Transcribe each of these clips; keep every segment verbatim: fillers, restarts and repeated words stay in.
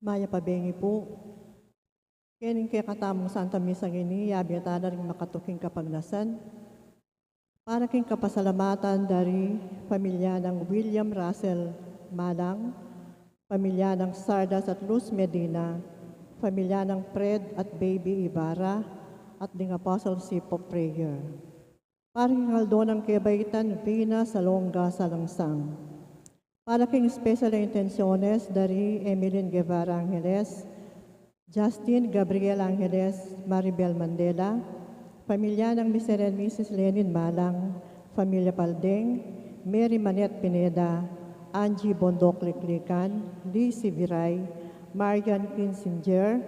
Mayap a bengi pu. Kening kekatamung Santa Misa ngeni, yabe tana ring makatuking kapagnasan. Para king kapasalamatan dari pamilya nang William Russell Malang, pamilya nang Sardas at Luz Medina, pamilya nang Fred at Baby Ibarra, at ding Apostles' Hip of Prayer. Para king aldo nang kebaitan, Vina Salonga Salangsang. Para king special intenciones dari Emeline Guevara Angeles, Justin Gabriel Angeles, Maribel Mandela, pamilya nang Mister and Missus Lenin Malang, pamilya Paldeng, Mary Manette Pineda, Angie Bondoc Liklikan, Lizzie Viray, Marian Kinsinger,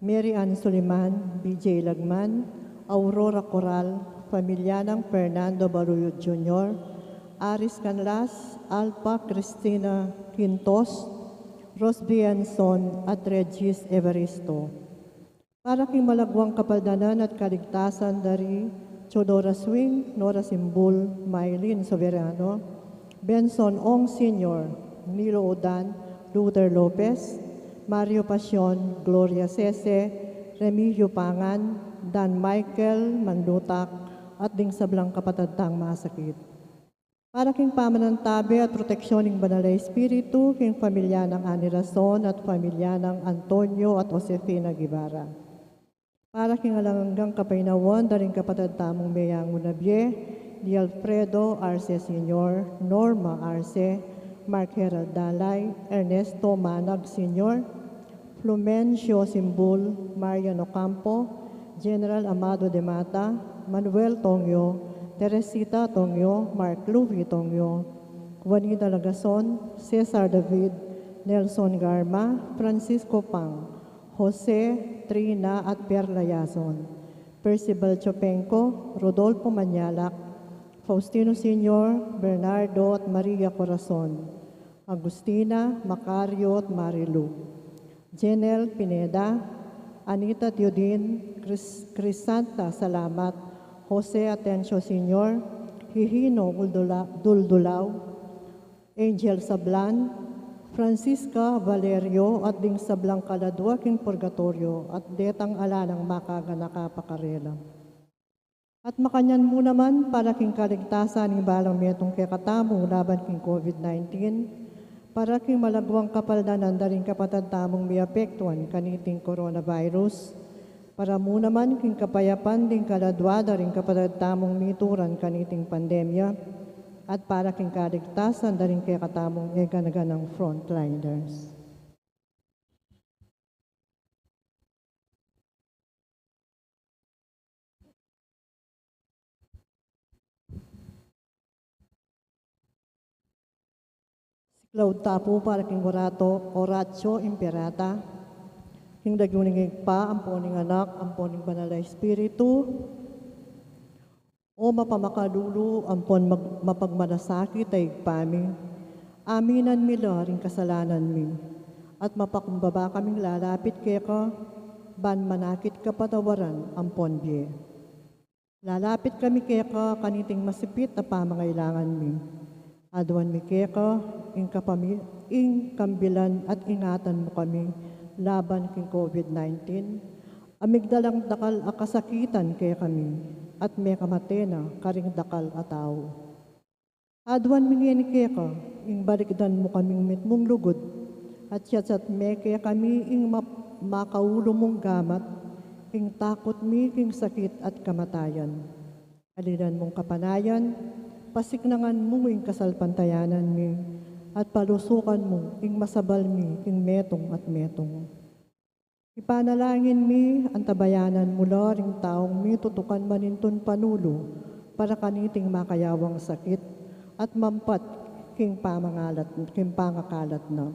Mary Ann Suliman, B J Lagman, Aurora Coral, pamilya nang Fernando Baluyo Junior, Aris Canlas, Alpha Cristina Quintos, Rosby Anson, at Regis Evaristo. Para king malagwang kapaldanan at kaligtasan dari Teodora Swing, Nora Simbul, Mylene Soberano, Benson Ong Senior, Nilo Odan, Luther Lopez, Mario Pasion, Gloria Sese, Remigio Pangan, Dan Michael Manlutak, at ding sablang kapatad tang masakit. Para king pamanantabe at proteksyon ning Banal a Espiritu, king pamilya nang Ani Rason at pamilya nang Antonio at Josefina Guevara. Para king alang anggang kapaynawan da ring kapatad tamung meyangu na bie, di Alfredo Arce Senior, Norma Arce, Mark Herald Dalay, Ernesto Manag Senior, Flumencio Simbul, Marian Ocampo, General Amado de Mata, Manuel Tongyo, Teresita Tongyo, Mark Louis Tongyo, Juanita Lagason, Cesar David, Nelson Garma, Francisco Pang, Jose, Trina at Perla Yason, Percival Chopenco, Rodolfo Manyalak, Faustino Senior, Bernardo at Maria Corazon, Agustina, Macario at Marilu, Jenel Pineda, Anita Teodin, Cris-, Crisanta Salamat, Jose Atencio Senior, Hihino Uldula-, Duldulao, Angel Sablan, Francisca Valerio, at ding sablang kaladua king purgatoryo, at detang ala nang makaganaka pa karela. At makanyan mu naman para king kaligtasan ning balang metung kekatamu laban king COVID nineteen, para king malagwang kapaldanan da ring kapatad tamung miapektuan kaniting coronavirus, para mu naman king kapayapan ding kaladua da ring kapatad tamung mituran kaniting pandemya, at para king kaligtasan da ring kekatamung eganaganang frontliners. Siklaud ta pu para king orato-, Oratio Imperata, king lagyu ning Ibpa, ampo ning Anak, ampo ning Banal a Espiritu. O mapamakalulu ampon mag-, mapagmalasakit a Ibpa mi, aminan mi la ring kasalanan mi, at mapakumbaba kaming lalapit keka, ban manakit kapatawaran ampon bie. Lalapit kami keka kaniting masipit a pamangailangan mi. Aduan mi keka, ing kapami-, ing kambilan at ingatan mu kami laban king COVID nineteen, a migdalang dakal a kasakitan kekami, at mekamate na karing dakal a tau. Aduan mi ngeni keka, ing balikdan mu kaming mitmung lugud, at yatsat me kekami ing map-, makaulu mung gamat, ing takut mi king sakit at kamatayan. Alilan mung kapanayan, pasiknangan mu ing kasalpantayanan mi, at palusukan mu ing masabal mi king metung at metung. Ipanalangin mi, antabayanan mu la ring taung mitutukan manintun panulu para kaniting makayawang sakit at mampat king pamangalat, king pangakalat na.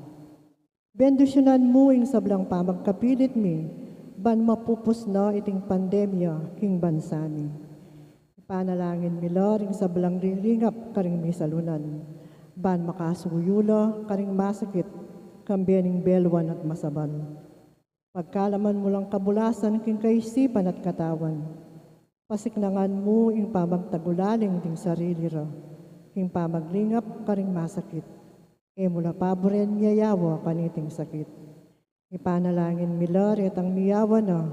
Bendisyunan mu ing sablang pamagkapilit mi, ban mapupus na iting pandemya king bansa mi. Ipanalangin mi la ring sablang lilingap karing misalunan, ban makasuyu la karing masakit, kambe ning beluan at masabal. Pagkalaman mu lang kabulasan king kaisipan at katawan. Pasiknangan mu ing pamagtagulaling ding sarili ra, king pamaglingap karing masakit. E mu la paburen miyayawa kaniting sakit. Ipanalangin mi la retang miyawa na,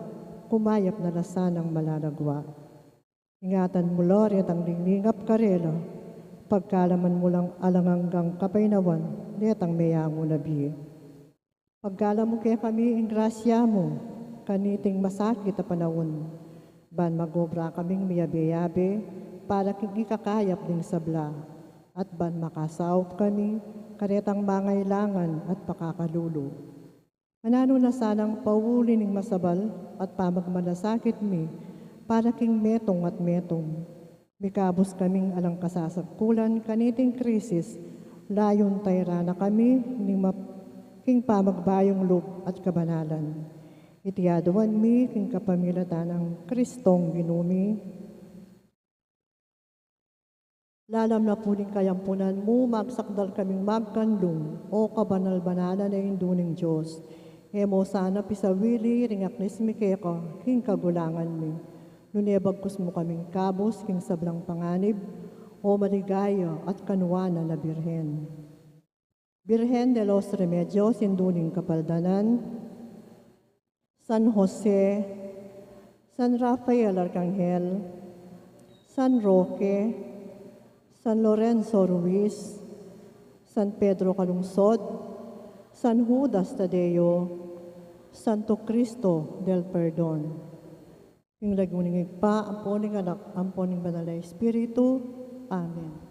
kumayap na la sanang malalagwa. Ingatan mu la retang lilingap karela, pagkalaman mu lang alang anggang kapaynawan retang meyangu na bie. Pagkalam mu kekami ing grasya mu, kaniting masakit a panaun, ban mag-obra kaming miyabe-yabe para king ikakayap ding sabla, at ban makasaup kami karetang mangailangan at pakakalulu. Mananu na sanang pauli ning masabal at pamagmalasakit mi para king metung at metung. Mikabus kaming alang kasasagkulan kaniting krisis, layun tayran na kami ning map-, king pamagbayung lub at kabanalan. Iti aduan mi king kapamilatan nang Kristong Ginu mi. Lalam na pu ning kayampunan mu, magsakdal kaming magkanlung, o kabanal-banalan a Indu ning Dios. E mu sana pisawili ring aknis mi keka king kagulangan mi, nune bagkus mu kaming ikabus king sablang panganib, o maligaya at kanuanan a Birhen. Birhen de los Remedios, Indu ning Kapaldanan, San Jose, San Rafael Arcangel, San Roque, San Lorenzo Ruiz, San Pedro Calungsod, San Judas Tadeo, Santo Cristo del Perdon. King lagyu ning Ibpa, ampo ning Anak, ampo ning Banal a Espiritu. Amen.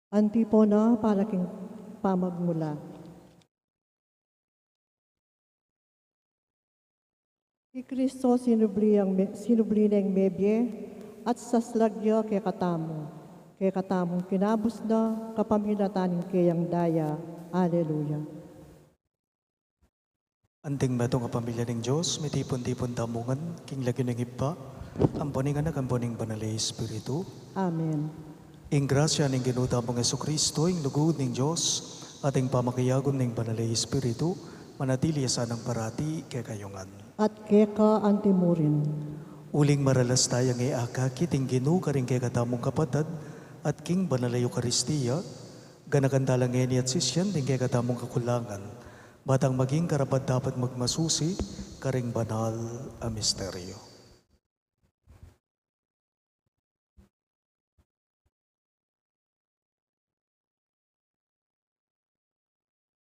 Antipona para king pamagmula. I Kristo sinubli yang me-, sinubli neng mebie at saslag ya kekatamu. Kekatamung kinabus na kapamilatan ning keyang daya. Aleluya. Anting metung a pamilya ning Dios, mitipun-tipun tamu ngan king lagyu ning Ibpa, ampo ning Anak, ampo ning Banal a Espiritu. Amen. Ing grasya ning Ginu tamung Jesucristo, ing lugud ning Dios, at ing pamakiagum ning Banal a Espiritu, manatili ya sanang parati kekayu ngan. At keka antimurin. Uling maralas tayang e akakit ing Ginu karing kekatamung kapatad, at king Banal a Eukaristia, ganakan tala ngeni at sisian ding kekatamung kakulangan, batang maging karapat-dapat magmasusi karing banal a misteryo.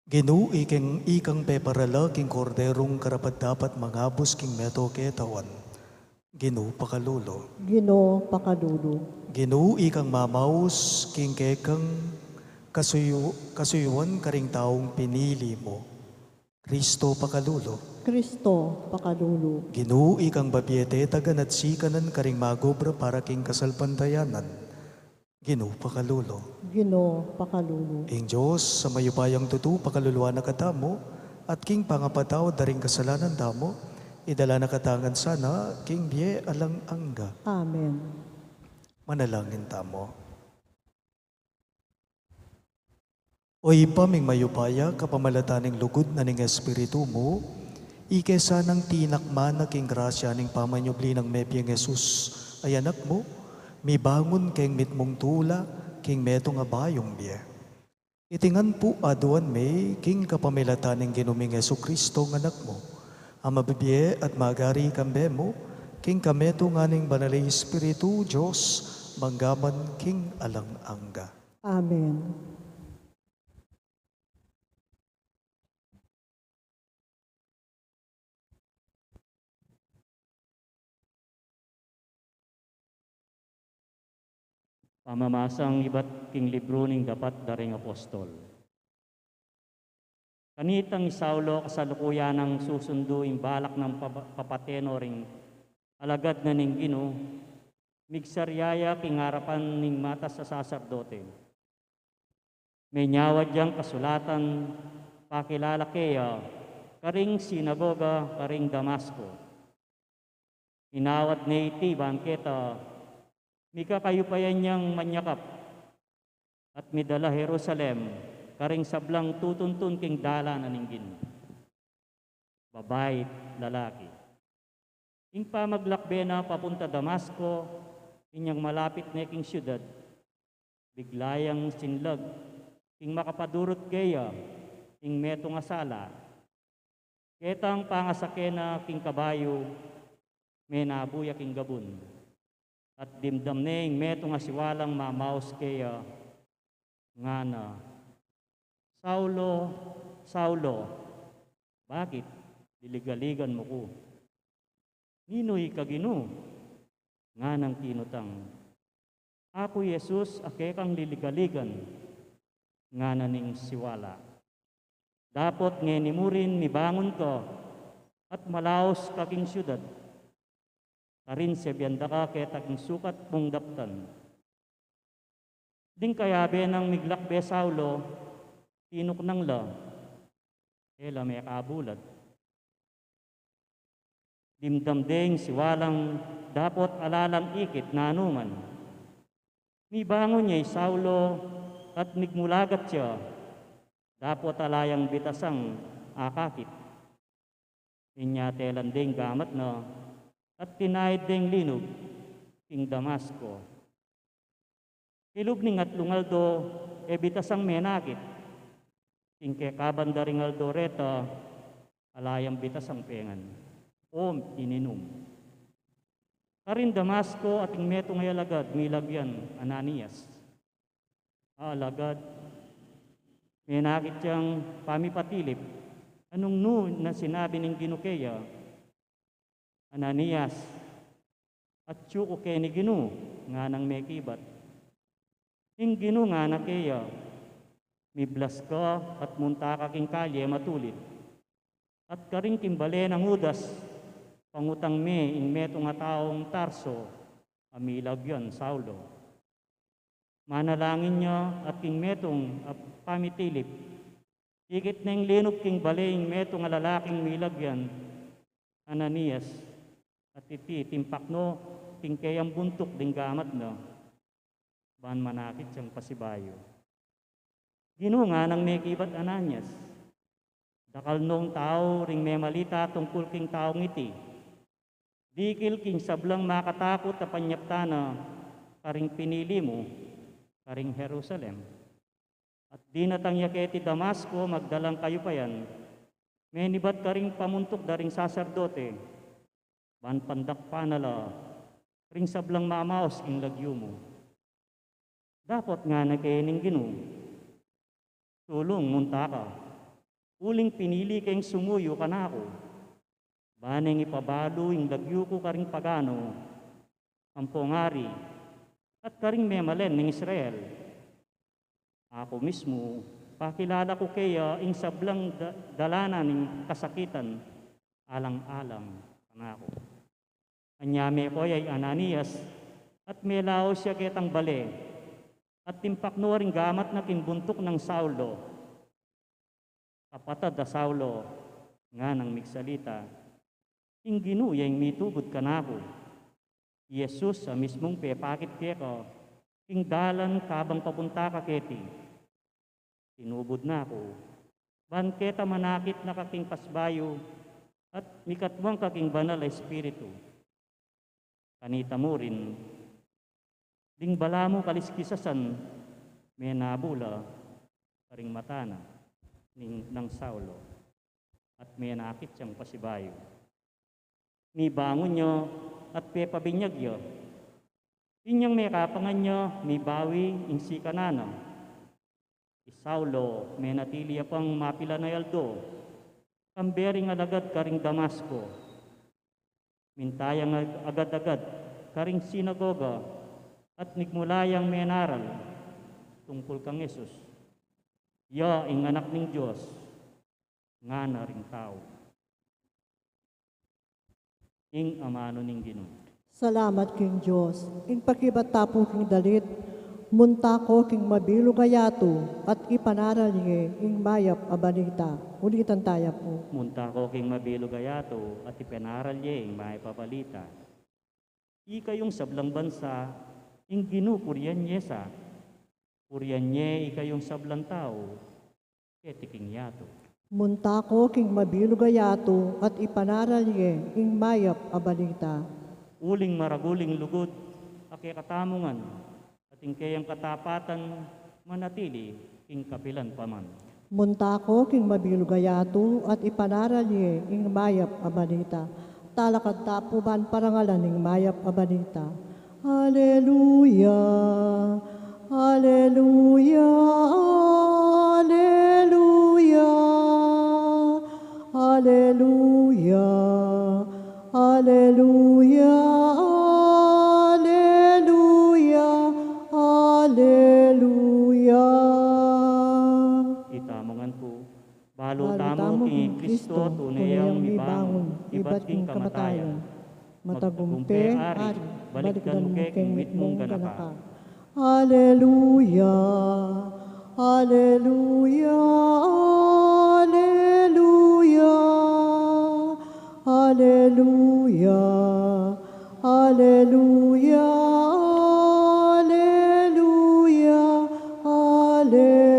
Ginu, ikang, ikang peparala king Korderung karapat-dapat mangabus king meto a ketawan. Ginu, pakalulu. Ginu, pakalulu. Ginu, ikang mamaus king kekang kasuyu-, kasuyuan karing taung pinili mu. Kristo, pakalulu. Kristo, pakalulu. Ginu, ikang babie tetagan at sikanan karing mag-obra para king kasalpantayanan. Ginu, pakalulu. Ginu, pakalulu. Ing Dios a mayupayang tutu, pakaluluan na katamu, at king pangapatawad da ring kasalanan tamu, idala na katamu ngan sana king bie alang angga. Amen. Manalangin tamu. O Ibpa ming mayupaya, kapamilatan ning lugud na ning Espiritu mu, ike sanang tinakma na king grasya ning pamanyubli nang mebieng Jesus a Anak mu, mibangun keng mitmung tula king metung a bayung bie. Iti ngan pu aduan mi king kapamilatan ning Ginu ming Jesucristo a Anak mu, a mabibie at magari kambe mu, king kametungan ning Banal a Espiritu, Dios, mangga man king alang angga. Amen. Pamamasang ibat king libru ning Dapat da ring Apostol. Kanitang i Saulo, kasalukuyan nang susundu ing balak nang papa-, papate no ring alagad na ning Ginu, migsarya ya king arapan ning matas a saserdote. Menyawad yang kasulatan, pakilala keya karing sinagoga karing Damasco. Inawad ne iti ban keta, mikakayupayan yang manyakap, at midala Jerusalem karing sablang tutuntun king dalan na ning Ginu. Babai, lalaki. Ing pamaglakbe na papunta Damasco, inyang malapit ne king siudad, bigla yang sinlag king makapadurut keya ing metung a sala. Ketang pangasake na king kabayu, menabu ya king gabun. At dimdam ne ing metung a siwalang mamaus keya, ngana, "Saulo, Saulo, bakit liligaligan mu ku? Ninu ika, Ginu?" Nganang kinutang, "Aku i Jesus a kekang liligaligan," ngana ning siwala. Dapot ngeni mu rin mibangun ka at malaus ka king siudad. Karin sebian da ka keta king sukat mung daptan. Ding kayabe nang miglakbe Saulo, tinuknang la, e la mekabulat. Dimdam deng siwalang dapot ala lang ikit nanu man. Mibangun ya i Saulo at migmulagat ya, dapot ala yang bitasang akakit. Inya telan deng gamat na at tinaid deng linug king Damasco. Kilub ning atlung aldo, e bitasang menakit. King kekaban da ring aldo reta, ala yang bitasang pengan o ininum. Karin Damasco ating metung a alagad, milagu yang Ananias. A alagad, menakit yang pamipatilip, anung nu na sinabi ning Ginu keya, "Ananias, atyu ku keni, Ginu," nganang mekibat. Ing Ginu ngana keya, "Miblas ka at munta ka king kalye matulid, at karing king bale nang Judas, pangutang me ing metung a taung Tarso a milagyan Saulo. Manalangin ya at king metung a pamitilip, ikit neng linub king bale ing metung a lalaking milagyan Ananias, at iti timpaknu king keyang buntuk ding gamat na, ban manakit yang pasibayu." Ginu, nganang mekibat Ananias, "Dakal nung tau ring memalita tungkul king taung iti. Dikil king sablang makatakut a panyaptan na karing pinili mu karing Jerusalem. At dinatang ya keti Damasco magdalang kayupayan, menibat karing pamuntuk da ring saserdote, ban pandakpan na la ring sablang mamaus king lagyu mu." Dapot ngana ke ning Ginu, "Sulung, munta ka, uling pinili keng sumuyu kanaku, ban neng ipabalu ing lagyu ku karing pagano, ampong ari, at karing memalen ning Israel. Aku mismu, pakilala ku keya ing sablang da-, dalanan ning kasakitan, alang-alang kanaku." Anya meko ya i Ananias, at melaus ya ketang bale, at timpaknu ring gamat na king buntuk nang Saulo. "Kapatad a Saulo," nganang migsalita, "ing Ginu ya ing mitubud kanaku. I Jesus a mismung pepakit keka king dalan kabang papunta ka keti. Tinubud na ku, ban keta manakit na ka king pasibayu, at mikatmuan ka king Banal a Espiritu. Kanita mu rin, ding balamu kaliskisasan, menabu la karing mata na ning, nang Saulo, at menakit yang pasibayu. Mibangun ya, at pepabinyag ya. Inyang mekapangan ya, mibawi ing sikanan na. I Saulo, menatili ya pang mapilan a aldo, kambe ring alagad karing Damasco. Minta yang ag-, agad-agad karing sinagoga, at nigmula yang menaral tungkul kang Jesus. Ya ing Anak ning Dios, ngana ring tau." Ing amanu ning Ginu. Salamat king Dios. Ing pakibat ta pu king dalit, "Munta ko king mabilug a yatu, at ipanaral ye ing mayap a balita." Ulitan taya pu. "Munta ko king mabilug a yatu, at ipanaral ye ing mayap a balita. Ikayung sablang bansa, ing Ginu purian ye sa, purian ye ikayung sablang tau keti king yatu." Munta ko king mabilug a yatu, at ipanaral ye ing mayap a balita. Uling maragul ing lugud a kekatamu ngan, at ing keyang katapatan manatili king kapilan pa man. Munta ko king mabilug a yatu, at ipanaral ye ing mayap a balita. Talakad ta pu ban parangalan ing mayap a balita. Aleluya, aleluya, aleluya, aleluya, aleluya, aleluya. Itamu ngan pu, balu tamu king Kristo tune yang mibangun ibat king kamatayan. Matagumpe, Ari, balikdan mu ke king mitmung ganaka. Aleluya, aleluya, aleluya, aleluya, aleluya, aleluya, aleluya.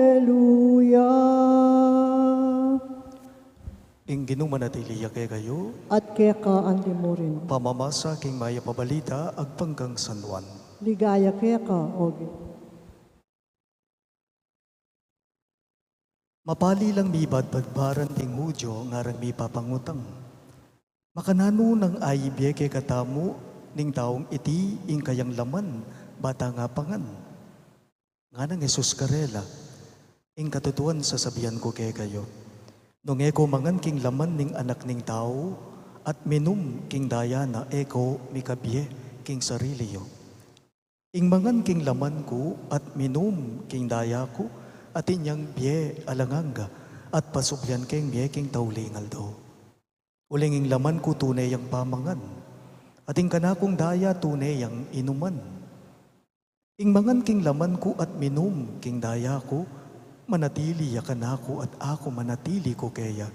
Ing Ginu manatili ya kekayu. At keka anti murin. Pamamasa king mayap a balita agpang kang San Juan. Ligaya keka, O Ginu. Mapali lang mibadbadbaran ding Judio, ngarang mipapangutang, "Makananu nang aibie kekatamu ning taung iti ing kayang laman, bata nga pangan?" Nganang Jesus karela, "Ing katutuan sasabian ku kekayu, nung e ko mangan king laman ning Anak ning Tau, at minum king daya na, e ko mikabie king sarili yu. Ing mangan king laman ku at minum king daya ku, atin yang bie alang angga, at pasublian keng bie king tauling aldo. Uling ing laman ku tune yang pamangan, at ing kanakung daya tune yang inuman. Ing mangan king laman ku at minum king daya ku, manatili ya kanaku at aku manatili ku keya.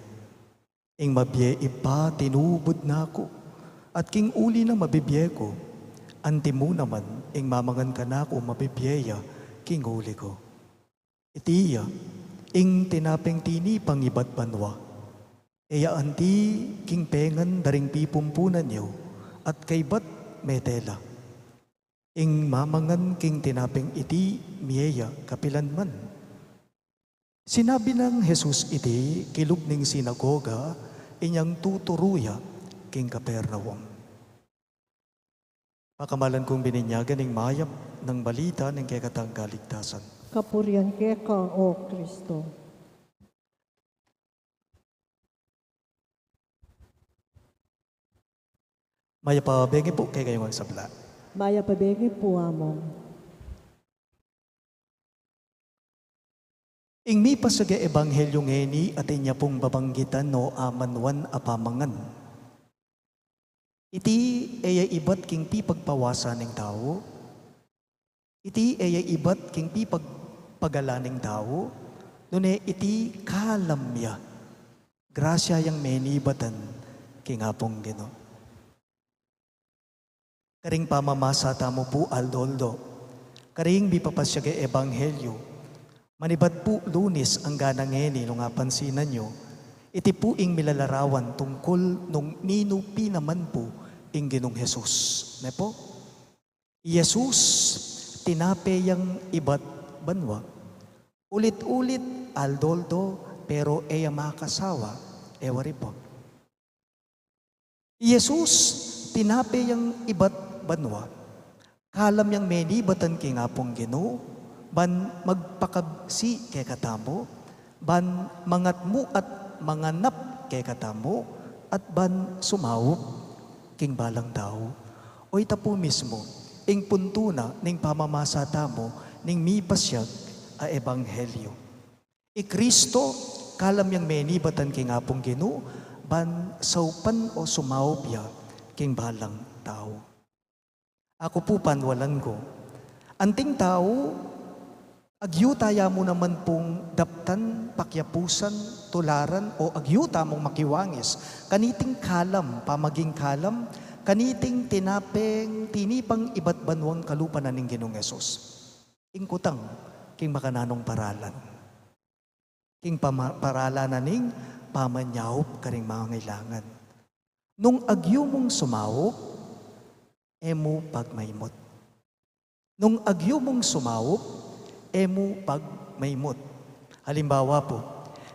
Ing mabie Ibpa tinubud na ku, at king uli na mabibie ku. Antimu naman, ing mamangan kanaku mabibie ya king uli ku. Iti ya ing tinapeng tinipang ibat banua. E ya anti king pengan da ring pipumpunan yu, at kaybat mete la. Ing mamangan king tinapeng iti mie ya kapilan man. Sinabi nang Jesus iti kilub ning sinagoga, inyang tuturu ya king Capernaum. Pakamalan kung bininyagan ning mayap nang balita ning kekatang kaligtasan. Kapurian keka, O Kristo. Mayap a bengi pu kekayu ngan sabla. Mayap a bengi pu, Among. Ing mipasiag a ebanghelyo ngeni atin ya pung babanggitan o amanuan a pamangan. Iti e ya ibat king pipagpawasa ning tau. Iti e ya ibat king pipagpagala ning tau. Nune iti kalam ya. Grasya yang menibatan king Apung Ginu. Karing pamamasa tamu pu aldo-aldo, karing mipapasiag a ebanghelyo, manibat pu Lunis angga na ngeni nung apansinan yu, iti pu ing milalarawan tungkul nung ninu pin naman pu ing Ginung Jesus. Ne pu? I Jesus, tinape yang ibat banua. Ulit-ulit, aldo-aldo, pero e ya makasawa, e wari pu. I Jesus, tinape yang ibat banua. Kalam yang menibatan king Apung Ginu, ban magpakabsi kekatamu, ban mangatmu at manganap kekatamu, at ban sumaup king balang tau. O ita pu mismu, ing puntu na ning pamamasa tamu, ning mipasiag a ebanghelyo. I Kristo, kalam yang menibatan king Apung Ginu, ban saupan o sumaup ya king balang tau. Aku pu panwalan ku. Anting tau, agyuta ya mu naman pung daptan, pakyapusan, tularan, o agyuta mung makiwangis kaniting kalam, pamaging kalam, kaniting tinapeng tinipang ibat banuang kalupa na ning Ginung Jesus. Ing kutang, king makananung paralan. King pama-, paralan na ning pamanyaup karing mangailangan. Nung agyu mung sumaup, e mu pagmaimut. Nung agyu mung sumaup, e mu pagmaimut. Halimbawa pu,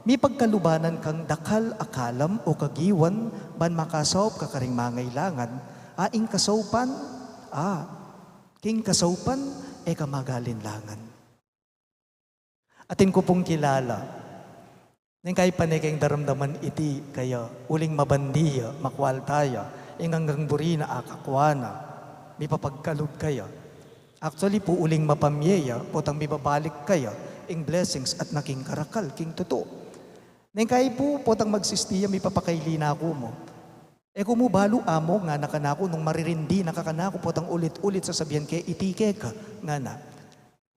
mipagkalubanan kang dakal a kalam o kagiwan ban makasaup ka karing mangailangan, a ing kasaupan, a, king kasaupan, e ka magalinlangan. Atin ku pung kilala. Neng kay pane keng daramdaman iti kaya, uling mabandi ya, makwalta ya, ing anggang buri na akakwa na, mipapagkalub kaya. Actually pu, uling mapamye ya, potang mibabalik kaya ing blessings at naking karakal king tutu. Neng kay pu, potang magsisti ya, mipapakaili na ku mu. E ku mu balu, Among, ngana kanaku, nung maririndi na ka kanaku, potang ulit-ulit sasabian ke, iti keka, ngana.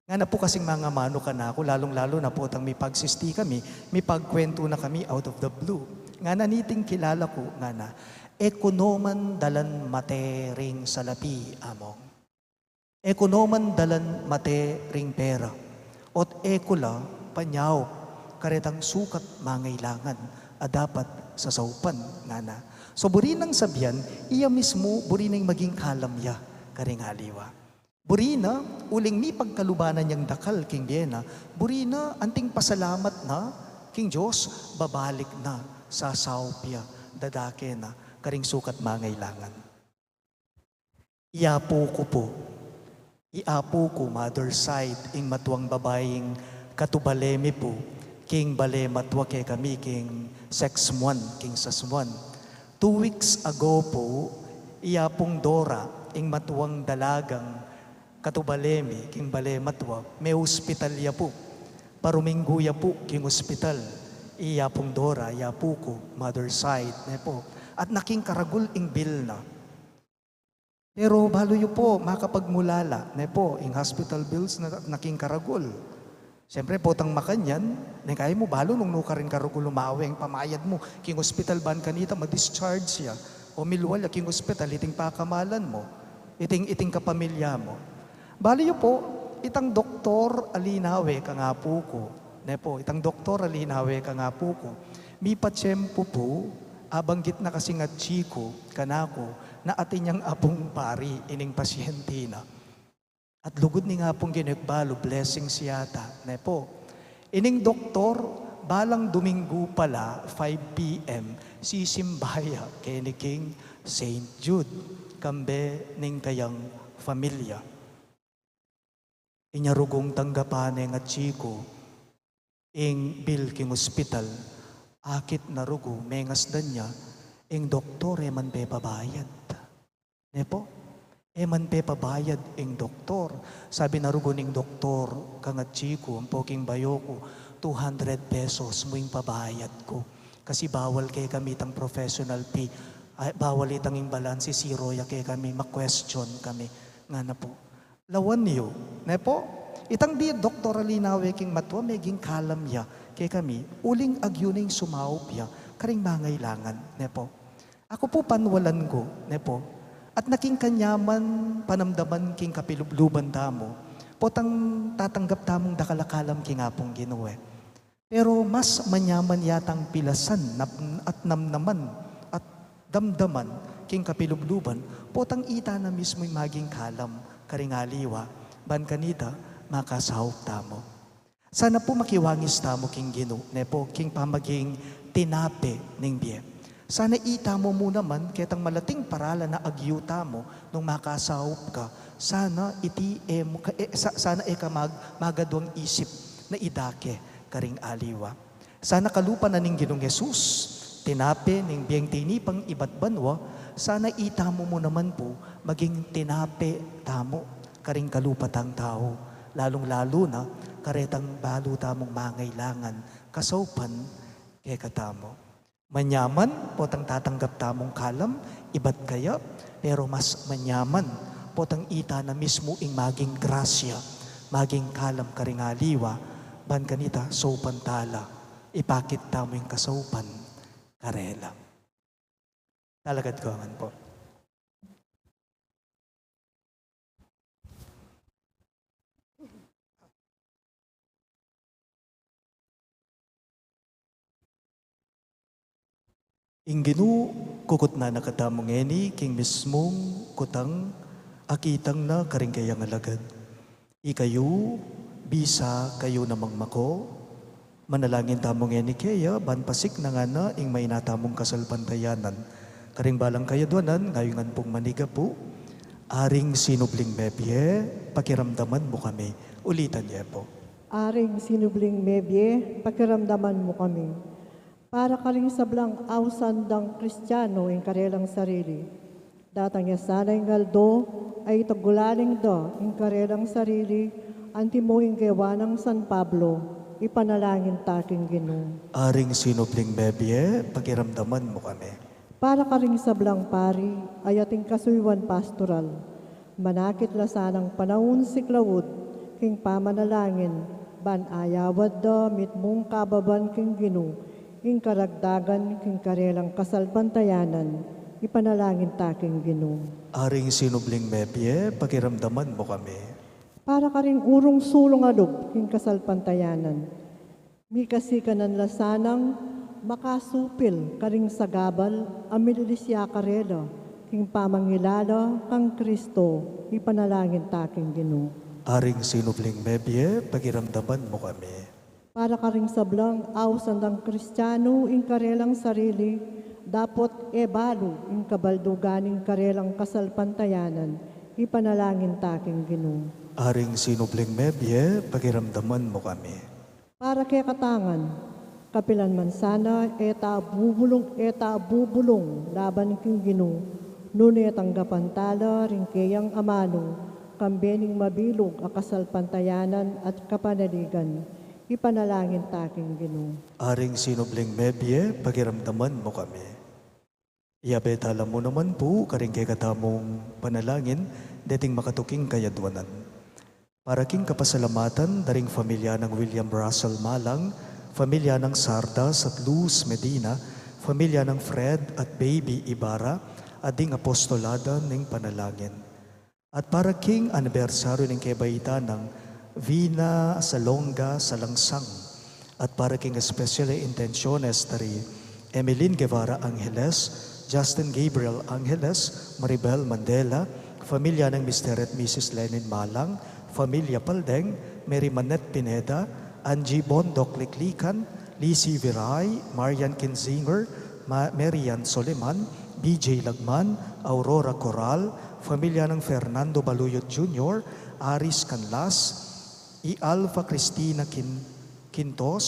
Ngana pu kasing mangamanu kanaku, lalung-lalu na potang mipagsisti kami, mipagkwentu na kami out of the blue. Ngana niting kilala ku, ngana, e ku no man dalan mate ring salapi, Among. E ku no man dalan mate ring pera. Ot e ku la panyaup karetang sukat mangailangan a dapat sasaupan, ngana. So, buri nang sabian, iya mismu, buri nang maging kalam ya karing aliwa. Buri na, uling mipagkalubanan yang dakal king bie na, buri na, anting pasalamat na king Dios, babalik na, sasaup ya, dadake na karing sukat mangailangan. I apu ku pu, i apu ku, mother side, ing matuang babaing katubale mi pu, king bale matua kekami king Sexmuan, king Sasmuan. Two weeks ago pu, i apung Dora, ing matuang dalagang Katubale mi, king bale matua, me-ospital ya pu. Paruminggu ya pu king ospital. Iya pung Dora, iya pu ku, mother side, ne pu. At naking karagul ing bill na. Pero balu yu pu, makapagmulala, ne pu, ing hospital bills na, naking karagul. Siyempre, potang makanyan, neng kaya mu balu nung nu karin karagul umawe ing pamayad mu king ospital ban kanita ma-discharge ya, o milwal ya king ospital, iting pakamalan mu, iting, iting kapamilya mu. Balu yu pu, itang doktor a linawe kang apu ku, ne pu, itang doktor a linawe kang apu ku, mipatiempu pu, abanggit na kasing atsi ku kanaku, na atin yang apung pari ining pasyente na. At lugud ning Apung Ginu, e ku balu, blessings yata, ne pu. Ining doktor, balang Duminggu pala, five P M, sisimba ya keni king Saint Jude, kambe ning kayang familia. Inya rugung tanggapan neng atsi ku ing bill king ospital, akit na rugu, mengasdan ya, ing doktor e man pepabayad. Ne pu? E man pepabayad ing doktor. Sabi na rugu ning doktor kang atsi ku, ampo king bayo ku, two hundred pesos mu ing pabayad ku. Kasi bawal kekami itang professional fee. Ay, bawal itang ing balanse, zero ya kekami, ma-question kami. Ngana pu. Lawan yu, ne pu? Itang bie doktor a linawe king matua, meging kalam ya kekami, uling agyu na ing sumaup ya karing mangailangan, ne pu? Aku pu, panwalan ku, ne pu? At naking kanyaman panamdaman king kapilubluban tamu, potang tatanggap tamung dakal a kalam king Apung Ginu e. Pero mas manyaman yatang pilasan nap-, at namnaman at damdaman king kapilubluban, potang ita na mismu ing maging kalam karing aliwa, ban kanita makasaup tamu. Sana pu makiwangis tamu king Ginu, ne pu, king pamaging tinape ning bie. Sana itamu mu naman ketang malating paralan a agyu tamu nung makasaup ka. Sana iti e mu ka, e, sa-, sana e ka mag-, magadwang isip na idake karing aliwa. Sana kalupa na ning Ginung Jesus, tinape ning bieng tinipang ibat banua, sana itamu mu naman pu maging tinape tamu karing kalupa tang tau, lalung-lalu na karetang balu tamung mangailangan kasaupan kekatamu. Manyaman potang tatanggap tamung kalam ibat kaya, pero mas manyaman potang ita na mismu ing maging grasya, maging kalam karing aliwa, ban kanita saupan tala, ipakit tamu ing kasaupan karela. Talakad ku ngan pu. Ing Ginu, kukutnan na katamu ngeni king mismung kutang akitang na karing kayang alagad. Ikayu, bisa kayu namang mako, manalangin tamu ngeni keya, ban pasiknangan na ing maina tamung kasalpantayanan. Karing balang kayadwanan, ngeni ngan pung manigapu, Aring sinubling mebie, pakiramdaman mu kami. Ulitan ye pu. Aring sinubling mebie, pakiramdaman mu kami. Para karing sablang ausan dang Kristiano ing karelang sarili. Datang ya sana ing aldo a itagulaling da ing karelang sarili, antimo ing gewa nang San Pablo, ipanalangin ta king Ginu. Aring sinubling mebie, pakiramdaman mu kami. Para karing sablang pari a ating kasuyuan pastoral, manakit la sanang panaun siklaud king pamanalangin, ban ayawad da mitmung kababan king Ginu, ing karagdagan king karelang kasalpantayanan, ipanalangin ta king Ginu. Aring sinubling mebie, pakiramdaman mu kami. Para karing urung sulung a lub king kasalpantayanan, mikasikanan la sanang makasupil karing sagabal a mililisya karela king pamangilala kang Kristo, ipanalangin ta king Ginu. Aring sinubling mebie, pakiramdaman mu kami. Para karing sablang ausan dang Kristiano ing karelang sarili, dapot e balu ing kabaldugan ning karelang kasalpantayanan, ipanalangin ta king Ginu. Aring sinubling mebie, pakiramdaman mu kami. Para kekatang ngan, kapilan man sana e ta bubulung, e ta bubulung laban king Ginu, nune tanggapan tala ring keyang amanu, kambe ning mabilug a kasalpantayanan at kapanaligan. Ipanalangin ta king Ginu. Aring sinubling mebie, pakiramdaman mu kami. Iyabe tala mu naman pu karing kekatamung panalangin deting makatuking kayadwanan. Para king kapasalamatan da ring familia nang William Russell Malang, familia nang Sardas at Luz Medina, familia nang Fred at Baby Ibarra, at ding apostolada ning panalangin. At para king anibersaryu ning kebaitan nang Vina Salonga Salangsang, at para king especial a intenciones da ri Emeline Guevara Angeles, Justin Gabriel Angeles, Maribel Mandela, familia nang Mister at Missus Lenin Malang, familia Paldeng, Mary Manette Pineda, Angie Bondoc Liklikan, Lizzie Viray, Marian Kinzinger, Ma-, Marian Soliman, B J Lagman, Aurora Coral, familia nang Fernando Baluyot Junior, Aris Canlas, i Alpha Cristina Quin-, Quintos,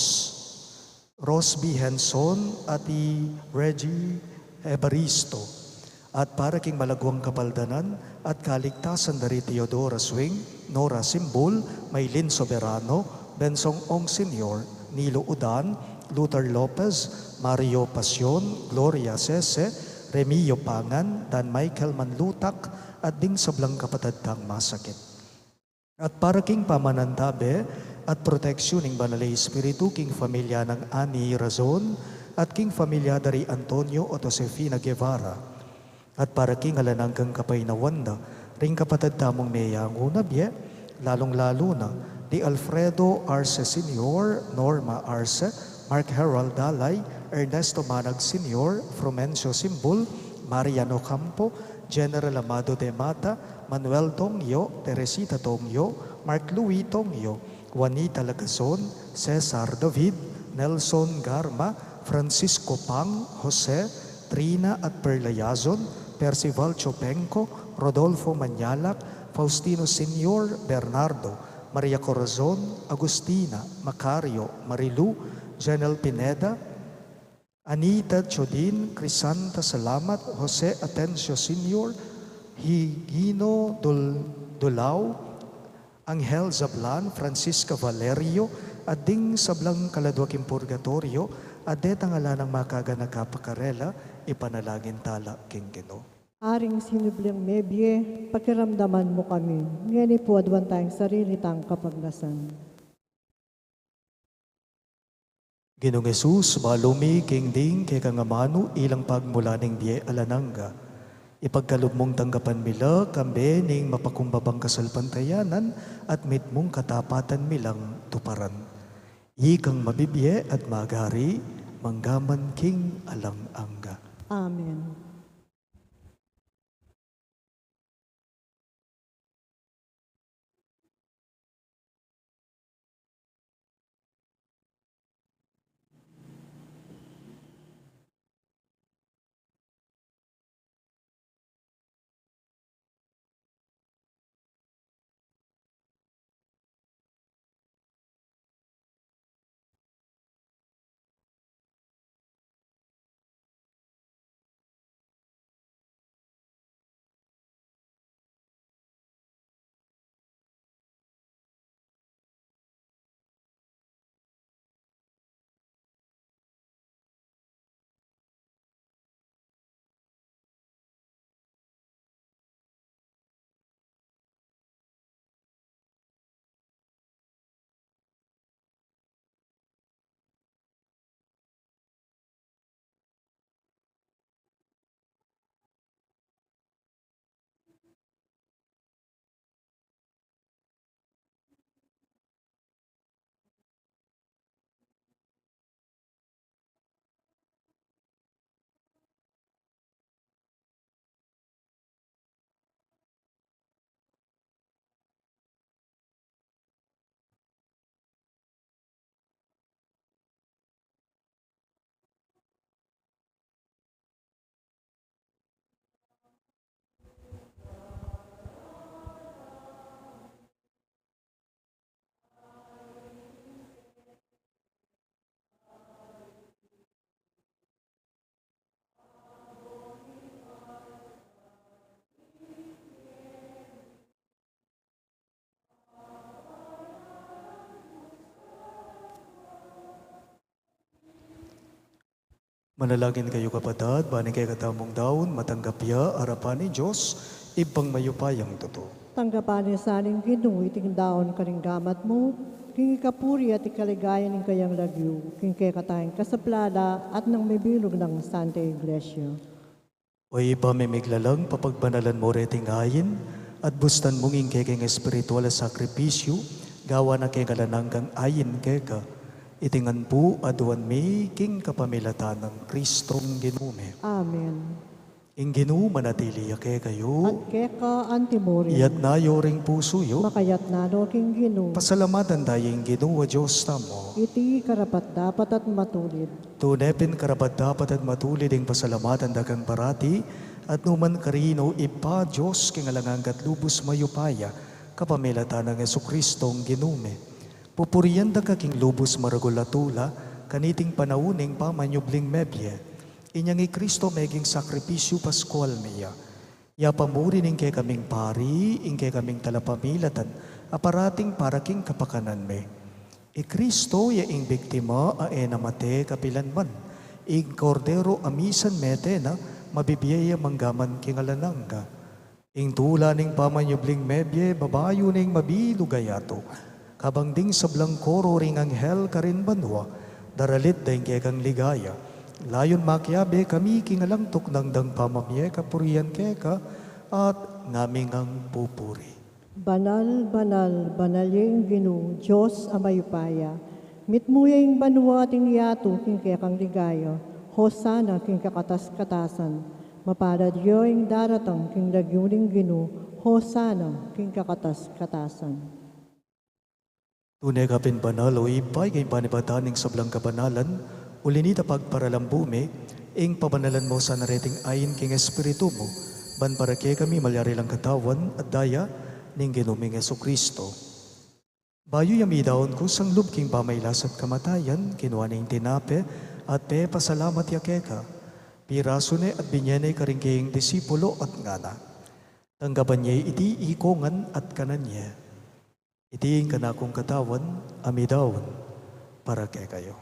Rosby Henson, at i Reggie Evaristo. At para king malaguang kapaldanan at kaligtasan da ri Teodora Swing, Nora Simbul, Maylin Soberano, Bensong Ong Senior, Nilo Udan, Luther Lopez, Mario Pasion, Gloria Sese, Remio Pangan, Dan Michael Manlutak, at ding sablang kapatad tang masakit. At para king pamanantabe at proteksyon ning Banal a Espiritu king familia nang Ani Razon at king familia da ri Antonio at Josefina Guevara. At para king alang anggang kapaynawan da ring kapatad tamung meyanguna bie, lalung-lalu na di Alfredo Arce Senior, Norma Arce, Mark Harold Dalay, Ernesto Manag Senior, Frumencio Simbul, Marian Ocampo, General Amado de Mata, Manuel Tongyo, Teresita Tongyo, Mark Louis Tongyo, Juanita Lagazon, Cesar David, Nelson Garma, Francisco Pang, Jose, Trina at Perla Yazon, Percival Chopenco, Rodolfo Mañalac, Faustino Senior, Bernardo, Maria Corazon, Agustina, Macario, Marilu, Janel Pineda, Anita Chodin, Crisanta Salamat, Jose Atencio Senior, Higino Dul-, Dulao, Angel Zablan, Francisca Valerio, at ding sablang kaladwa king purgatorio, at detang ala nang makaganaka pa karela, ipanalangin tala king Ginu. Aring sinubling mebie, pakiramdaman mu kami. Ngeni pu aduan tang sarili tang kapagnasan. Ginung Jesus, balu mi king ding kekang amanu ilang pagmula ning bie alang angga. Ipagkalub mung tanggapan mi la kambe ning mapakumbabang kasalpantayanan at mitmung katapatan mi lang tuparan. Ikang mabibie at magari, manggaman king alang angga. Amen. Manalangin kayu, kapatad, ban ing kekatamung daun matanggap ya arapan ning Dios, Ibpang mayupayang tutu. Tanggapan na sa ning Ginu iting daun karing gamat mu, king ikapuri at ikaligaya ning kayang lagyu, king kekatang kasaplalan at ning mabilug nang Santa Iglesia. O Ibpa ming miglalang, papagbanalan mu reting ain, at bustan mung ing kekeng espiritual a sakripisyu, gawan na king alang anggang ain keka. Iti ngan pu aduan mi king kapamilatan nang Kristong Ginu mi. Amen. Ing Ginu manatili ya kekayu. At keka antimurin. Iyatas yu ring pusu yu. Makayatas no king Ginu. Pasalamatan da ya ing Ginu a Dios tamu. Iti karapat-dapat at matulid. Tune pin karapat-dapat at matulid ing pasalamatan da kang parati, at nukarin man, O Ibpa, Dios king alang angga at lubus mayupaya, kapamilatan nang Jesucristong Ginu mi. Pupurian da ka king lubus maragul a tula, kaniting panaun ning pamanyubling mebie. Inyang i Kristo meging sakripisyu paskual mi ya. Yapamuri ning kekaming pari, ing kekaming talapamilatan, a parating para king kapakanan mi. I Kristo ya ing biktima a e na mate kapilan man, ing Kordero a misan mete na, mabibie ya manggaman king alang angga. Ing tula ning pamanyubling mebie, babayu ning mabilug a yatu. Kabang ding sablang koro ring anghel karin banua, daralit da ing kekang ligaya. Layun makiabe kami king alang tuknang dang pamamie kapurian keka, at ngaming pupuri. Banal, banal, banal ya ing Ginu, Dios a mayupaya. Mitmu ya ing banua at ing yatu king kekang ligaya. Hosana king kakatas-katasan. Mapalad ya ing daratang king lagyu ning Ginu. Hosana king kakatas-katasan. Tune ka pin banal, O Ibpa, ika ing panibatan ning sablang kabanalan, uli na nita pagparalambu mi, ing pabanalan mu sana reting ain king Espiritu mu, ban para kekami malyari lang Katawan at Daya ning Ginu ming Jesucristo. Bayu ya midaun kusang lub king pamailas at kamatayan, kinua ne ing tinape, at pepasalamat ya keka. Pirasu ne at binye ne karing kayang disipulo at ngana: Tanggapan ye iti ikongan at kanan ye. Iti ing kanakung Katawan, a midaun para kekayu.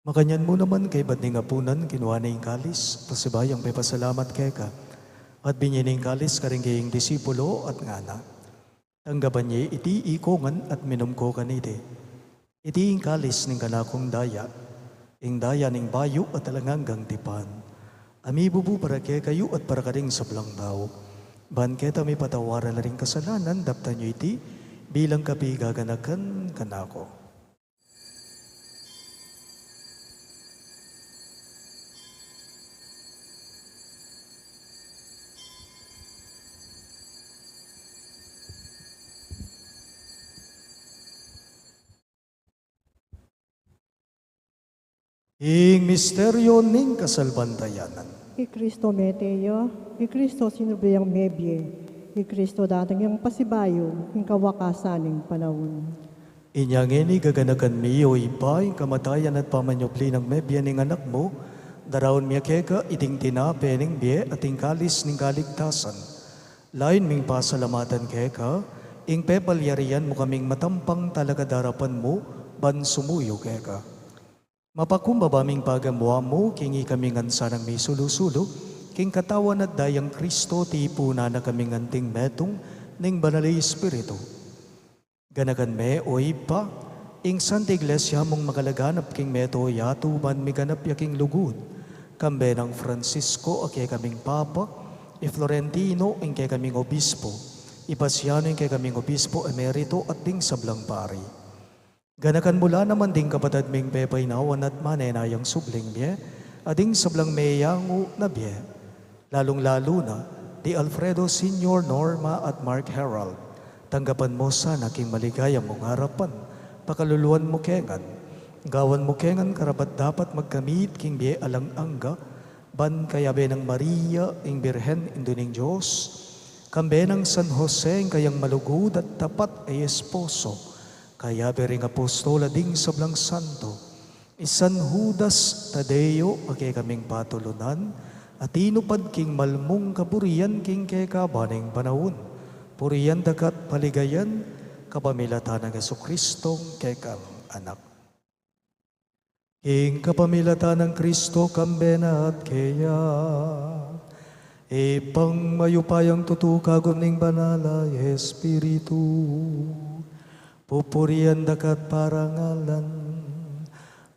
Makanyan mu naman kaybat ning apunan, kinua ne ing kalis, pasibayung pepasalamat keka, at binye ne ing kalis karing kayang disipulo at ngana: Tanggapan ye iti ikongan at minum ko kaniti. Iti ing kalis ning kanakung daya, ing daya ning bayu at alang anggang tipan, a mibubu para kekayu at para karing sablang tau. Ban keta mipatawaran la ring kasalanan, daptan yu iti bilang kapigaganakan kanaku. Ing misteryo ning kasalpantayanan. I Kristo mete ya, i Kristo sinubli yang mebie, i Kristo datang yang pasibayu king kawakasan ning panaun. Inya ngeni gaganakan mi, O Ibpa, ing kamatayan at pamanyubli nang mebie ning Anak mu, daraun mi keka iting tinape ning bie at ing kalis ning kaligtasan. Layun ming pasalamatan keka ing pepalyarian mu kaming matampang talakad king arapan mu ban sumuyu keka. Mapakumbaba ming pagamuan mu king ikami ngan sanang misulu-sulu king Katawan at Dayang Kristo, tipunan na kaming anting metung ning Banal a Espiritu. Ganakan me, O Ibpa, ing Santa Iglesia mung makalaganap king meto yatu ban miganap ya king lugud, kambe nang Francisco a kekaming Papa, i Florentino ing kekaming Obispo, i Pasiano ing kekaming Obispo Emerito at ding sablang pari. Ganakan mu la naman ding kapatad ming pepainawan at manenayang subling mie, at ding sablang meyangu na bie, lalung-lalu na di Alfredo Senior, Norma at Mark Herald. Tanggapan mu sana king maligaya mung arapan, pakaluluan mu ke ngan, gawan mu ke ngan karapat-dapat magkamit king bie alang angga, ban kayabe nang Maria ing Birhen, Indu ning Dios, kambe nang San Jose ing kayang malugud at tapat a esposo, kayabe ring apostol at ding sablang santo, I San Judas Tadeo, a kekaming patulunan, a tinupad king malmung kaburian king kekaban ning panaun. Purian daka at paligayan, kapamilatan nang Jesucristong kekang Anak. King kapamilatan nang Kristo, kambe na at keya, Ibpang mayupayang tutu, kagum ning Banal a Espiritu, pupurian daka at parangalan,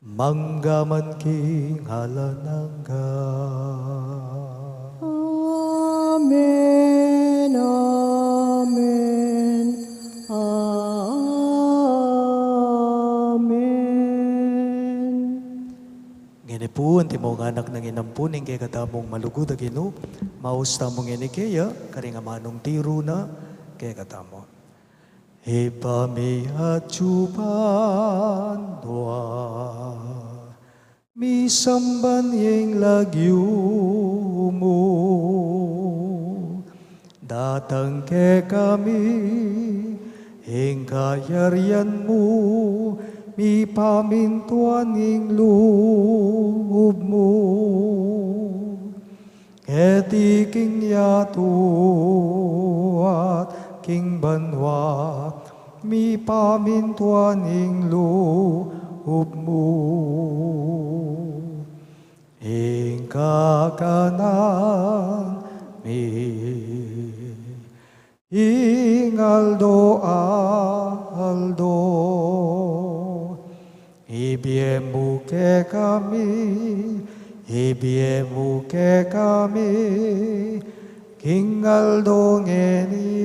mangga man king alang angga. Amen, amen, amen. Ngeni pu, antimo ngan anak nang inampu ning kekatamung malugud a Ginu, maus tamu ngeni keya, karing amanung tiru na kekatamu. Ibpa mi atsu ka banua, misamban ya ing lagyu mu, datang kekami ing kayarian mu, mipamintuan ing lub mu keti king yatu at king banua. Mipamintuan ing lub mu ing kakanan mi king aldo-aldo. Ibie mu kekami, ibie mu kekami king aldo ngeni,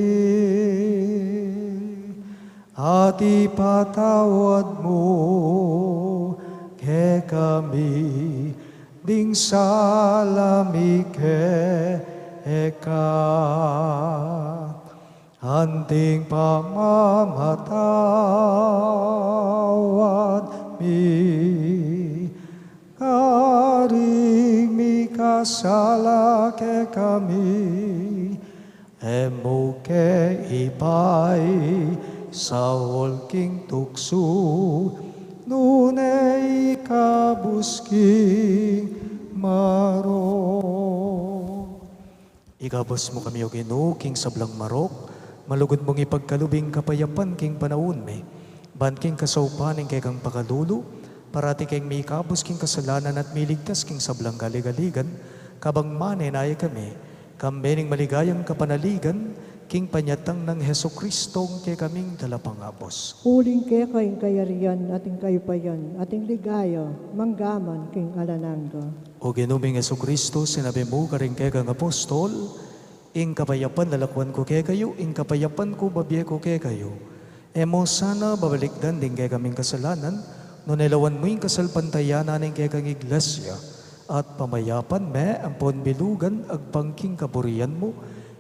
at ipatawad mu kekami ding sala mi keka, anting pamamatawad mi karing mikasala kekami. E mu ke ipaisaul king tuksu, nune ikabus king marok. Ikabus mu kami, O Ginu, king sablang marok, malugud mung ipagkalub ing kapayapan king panaun mi, ban king kasaupan ning kekang pakalulu, parati keng mikabus king kasalanan at miligtas king sablang kaligaligan, kabang manenaya kami, kambe ning maligayang kapanaligan, king panyatang nang Jesucristong kekaming Talapangabus. Uling keka ing kayarian, at ing kayupayan, at ing ligaya, mangga man king alang angga. O Ginu ming Jesucristo, sinabi mu karing kekang apostol, ing kapayapan lalakuan ku kekayu, ing kapayapan ku babie ku kekayu. E mu sana babalikdan ding kekaming kasalanan, nune lawan mu ing kasalpantayanan ning kekang Iglesia, at pamayapan me ampon bilugan agpang king kaburian mu,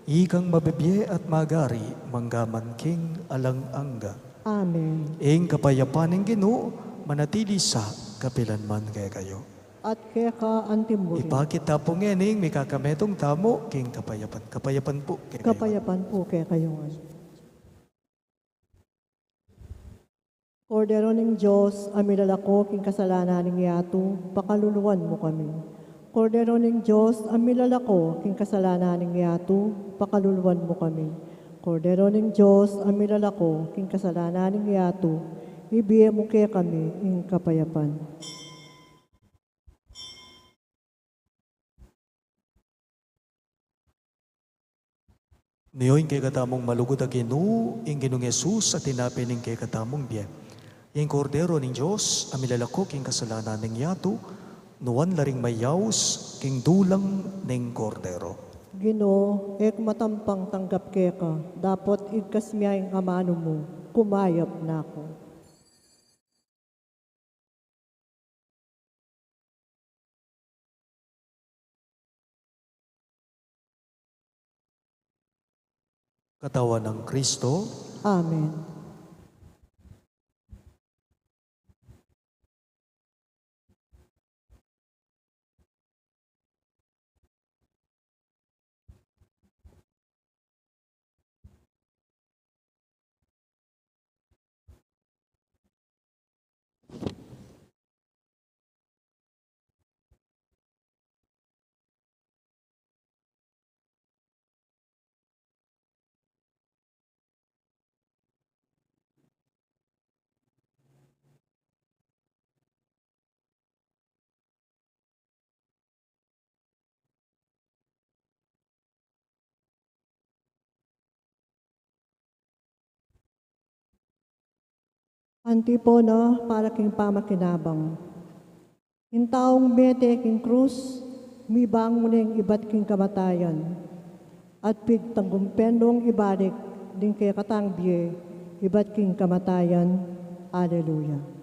ikang mabibie at magari mangga man king alang angga. Amen. Ing kapayapan ning Ginu manatili sa kapilan man kekayu. At keka antimurin. Ipakit ta pu ngening mikakametung tamu king kapayapan. Kapayapan pu kekayu. Kapayapan pu kekayu ngan. Kordero ning Dios, a milalako king kasalanan ning yatu, pakaluluan mu kami. Kordero ning Dios, a milalako king kasalanan ning yatu, pakaluluan mu kami. Kordero ning Dios, a milalako king kasalanan ning yatu, ibie mu kekami ing kapayapan. Nio ing kekatamung malugud a Ginu, ing Ginung Jesus, a tinape ning kekatamung bie. Ing Kordero ning Dios, a milalako king kasalanan ning yatu, nuan la ring mayaus king dulang ning Kordero. Ginu, e ku matampang tanggap keka, dapot igkas mu ya ing amanu mu, kumayap na ku. Katawan nang Kristo. Amen. Antipona para king pamakinabang. Ing taung mete king krus, mibangun neng ibat king kamatayan, at pigtagumpyan nong ibalik ding kekatang bie ibat king kamatayan. Aleluya.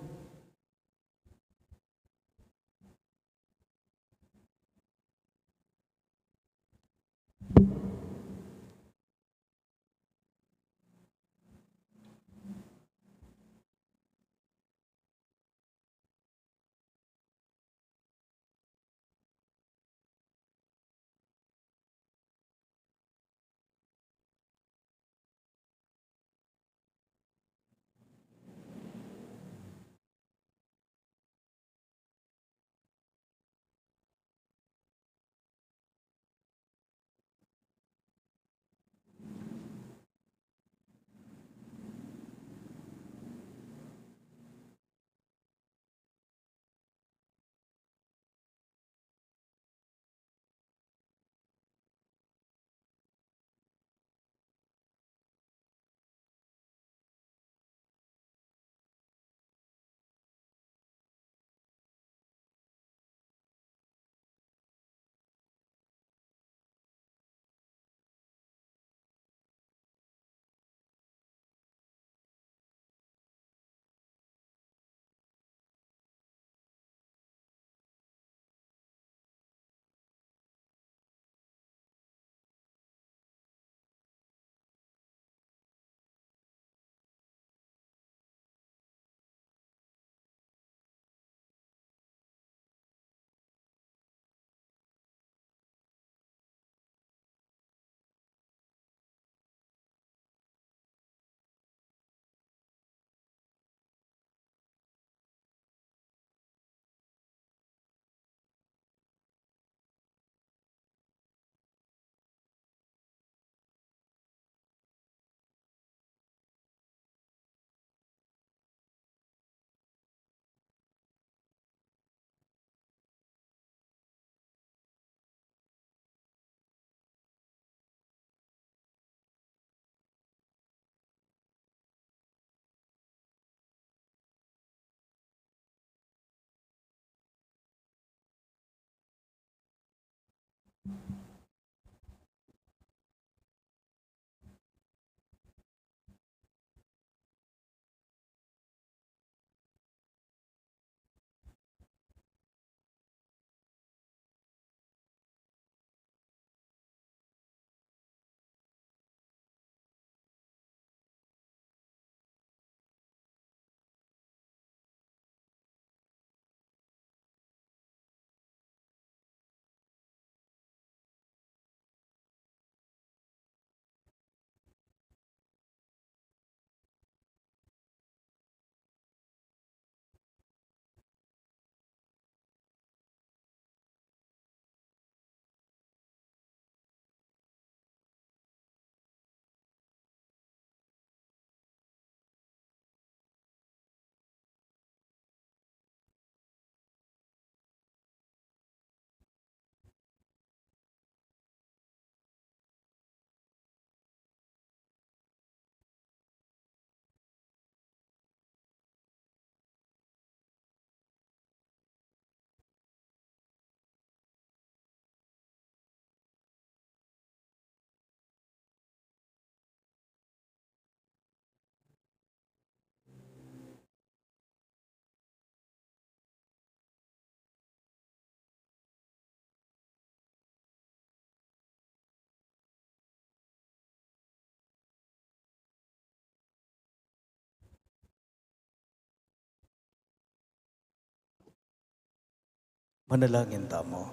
Manalangin tamu.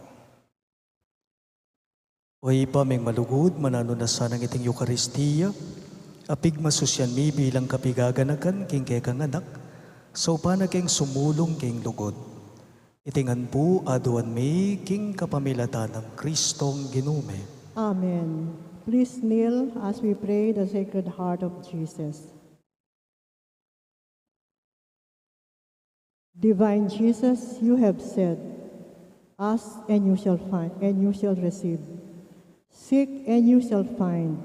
O Ibpa ming malugud, mananu na sanang iting Eukaristia a pigmasusian mi bilang kapigaganakan king kekang Anak, saupan na keng sumulung king lugud. Iti ngan pu aduan mi king kapamilatan nang Kristong Ginu mi. Amen. Please kneel as we pray the Sacred Heart of Jesus. Divine Jesus, you have said, "Ask and you shall find, and you shall receive. Seek and you shall find.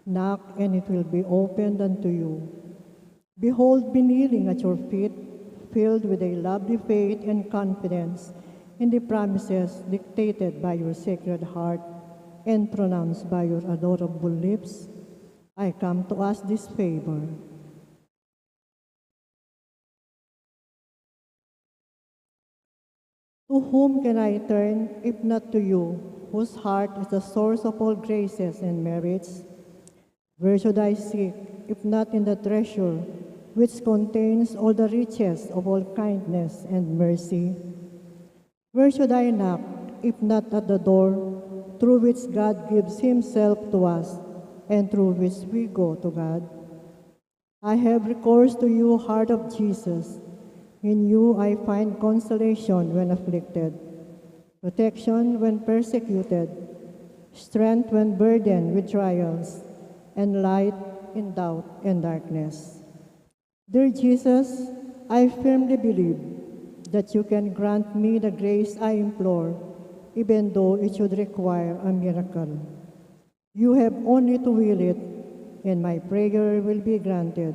Knock and it will be opened unto you." Behold me kneeling at your feet, filled with a lovely faith and confidence in the promises dictated by your Sacred Heart and pronounced by your adorable lips. I come to ask this favor. To whom can I turn if not to you, whose heart is the source of all graces and merits? Where should I seek if not in the treasure which contains all the riches of all kindness and mercy? Where should I knock if not at the door through which God gives Himself to us and through which we go to God? I have recourse to you, Heart of Jesus. In you I find consolation when afflicted, protection when persecuted, strength when burdened with trials, and light in doubt and darkness. Dear Jesus, I firmly believe that you can grant me the grace I implore, even though it should require a miracle. You have only to will it, and my prayer will be granted.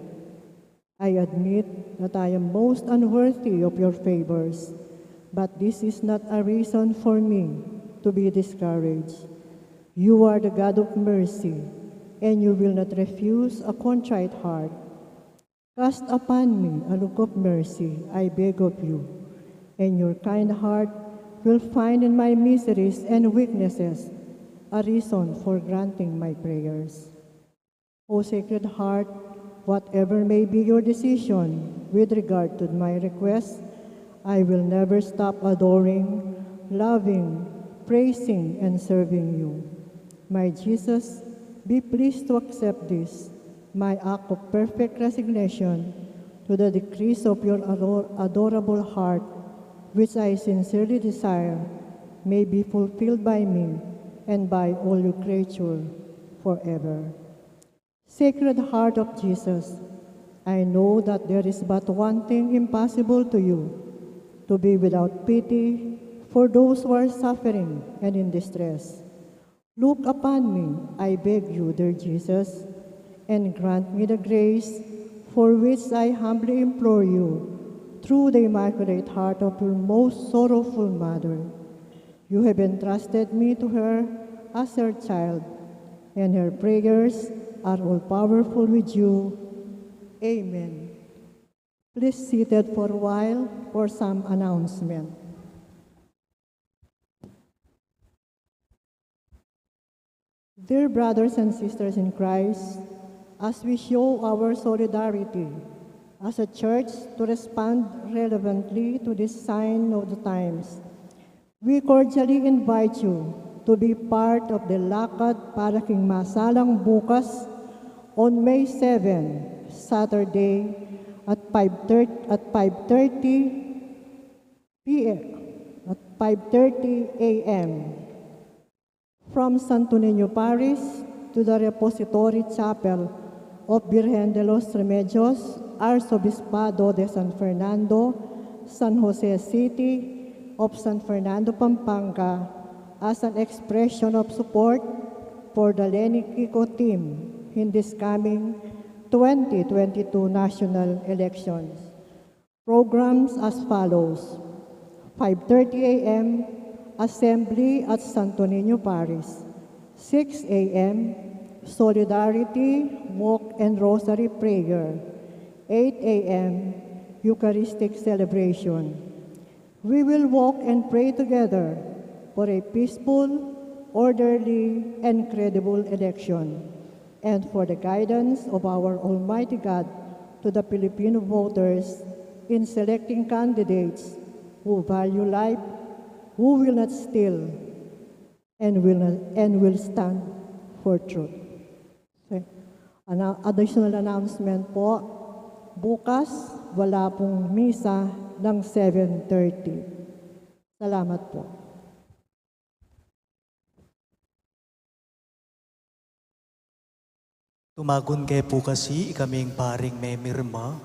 I admit that I am most unworthy of your favors, but this is not a reason for me to be discouraged. You are the God of mercy, and you will not refuse a contrite heart. Cast upon me a look of mercy, I beg of you, and your kind heart will find in my miseries and weaknesses a reason for granting my prayers. O Sacred Heart, whatever may be your decision with regard to my request, I will never stop adoring, loving, praising, and serving you. My Jesus, be pleased to accept this, my act of perfect resignation to the decrees of your ador-, adorable heart, which I sincerely desire may be fulfilled by me and by all your creature forever. Sacred Heart of Jesus, I know that there is but one thing impossible to you, to be without pity for those who are suffering and in distress. Look upon me, I beg you, dear Jesus, and grant me the grace for which I humbly implore you through the Immaculate Heart of your most sorrowful Mother. You have entrusted me to her as her child, and her prayers are all powerful with you. Amen. Please seated for a while for some announcement. Dear brothers and sisters in Christ, as we show our solidarity as a church to respond relevantly to this sign of the times, we cordially invite you to be part of the Lakad para king Masalang bukas on May seven, Saturday, at five thirty, at five thirty P M, at five thirty A M. From Santo Niño Parish to the Repository Chapel of Virgen de los Remedios, Arzobispado de San Fernando, San Jose City of San Fernando, Pampanga, as an expression of support for the Lenikiko team in this coming twenty twenty-two national elections. Programs as follows: five thirty A M, Assembly at Santo Niño Parish. Six A M, Solidarity Walk and Rosary Prayer. Eight A M, Eucharistic Celebration. We will walk and pray together for a peaceful, orderly, and credible election, and for the guidance of our Almighty God to the Filipino voters in selecting candidates who value life, who will not steal, and will not, and will stand for truth. Okay. Ana-, additional announcement po, bukas wala pong misa ng seven thirty. Salamat po. Tumagun ke pu kasi ikaming paring memirma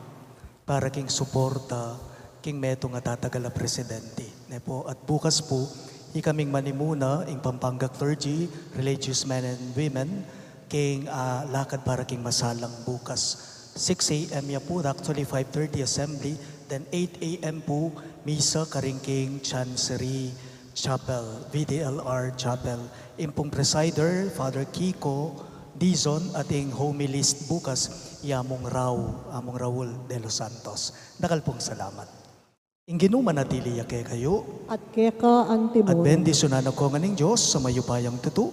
para king suporta king metung a tatagal a presidente. Ne po, at bukas pu, ikaming manimuna, ing Pampanga clergy, religious men and women, king, ah, lakad para king masalang bukas. six a.m. ya pu, actually five thirty assembly, then eight a.m. pu misa karing king Chancery Chapel, V D L R Chapel. Ing pung presider, Father Kiko Dizon, at ing homilist bukas, i Among Rau, Among Raul de los Santos. Dakal pung salamat. Ing Ginu manatili ya kekayu. At keka antimurin. At bendisyunan na kayu ngan ning Dios a mayupayang tutu,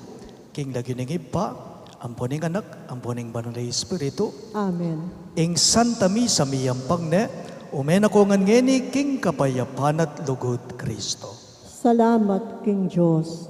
king lagyu ning Ibpa, ampo ning Anak, ampo ning Banal a Espiritu. Amen. Ing Santa Misa miyampang ne, ume na kayu ngan ngeni king kapayapan at lugud Kristo. Salamat king Dios.